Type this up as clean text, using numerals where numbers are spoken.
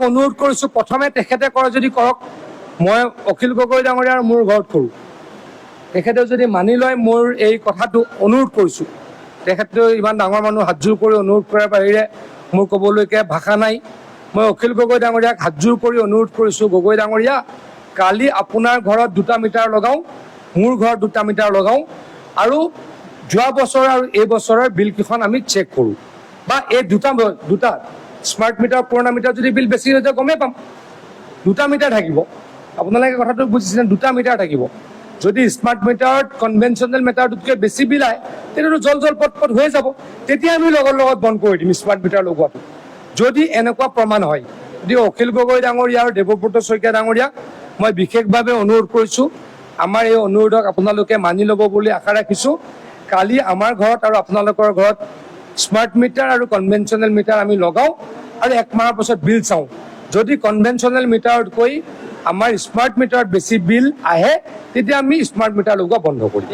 অনুৰোধ কৰিছোঁ, প্ৰথমে তেখেতে কৰে যদি কৰক, মই অখিল গগৈ ডাঙৰীয়া আৰু মোৰ ঘৰত কৰোঁ। তেখেতে যদি মানি লয় মোৰ এই কথাটো, অনুৰোধ কৰিছোঁ। তেখেতেও ইমান ডাঙৰ মানুহ, হাতযোৰ কৰি অনুৰোধ কৰাৰ বাহিৰে মোৰ ক'বলৈকে ভাষা নাই। মই অখিল গগৈ ডাঙৰীয়াক হাতযোৰ কৰি অনুৰোধ কৰিছোঁ, গগৈ ডাঙৰীয়া, কালি আপোনাৰ ঘৰত দুটা মিটাৰ লগাওঁ, মোৰ ঘৰত দুটা মিটাৰ লগাওঁ আৰু যোৱা বছৰ আৰু এই বছৰৰ বিলকেইখন আমি চেক কৰোঁ বা এই দুটা দুটা স্মাৰ্ট মিটাৰ, পুৰণা মিটাৰ যদি বিল বেছি হৈ যায় গমেই পাম। দুটা মিটাৰ থাকিব, আপোনালোকে কথাটো বুজিছেনে? দুটা মিটাৰ থাকিব। যদি স্মাৰ্ট মিটাৰত কনভেনশ্যনেল মিটাৰটোতকৈ বেছি বিল আহে, তেতিয়াতো জল জল পট পট হৈয়ে যাব। তেতিয়া আমি লগত লগত বন্ধ কৰি দিম স্মাৰ্ট মিটাৰ লগোৱাটো, যদি এনেকুৱা প্ৰমাণ হয়। গতিকে অখিল গগৈ ডাঙৰীয়া আৰু দেৱব্ৰত শইকীয়া ডাঙৰীয়াক মই বিশেষভাৱে অনুৰোধ কৰিছোঁ। আমাৰ এই অনুৰোধক আপোনালোকে মানি ল'ব বুলি আশা ৰাখিছোঁ। কালি আমাৰ ঘৰত আৰু আপোনালোকৰ ঘৰত স্মাৰ্ট মিটাৰ আৰু কনভেনশ্যনেল মিটাৰ আমি লগাওঁ আৰু এক মাহৰ পাছত বিল চাওঁ। যদি কনভেনশ্যনেল মিটাৰতকৈ আমাৰ স্মাৰ্ট মিটাৰত বেছি বিল আহে, তেতিয়া আমি স্মাৰ্ট মিটাৰ লগোৱা বন্ধ কৰিম।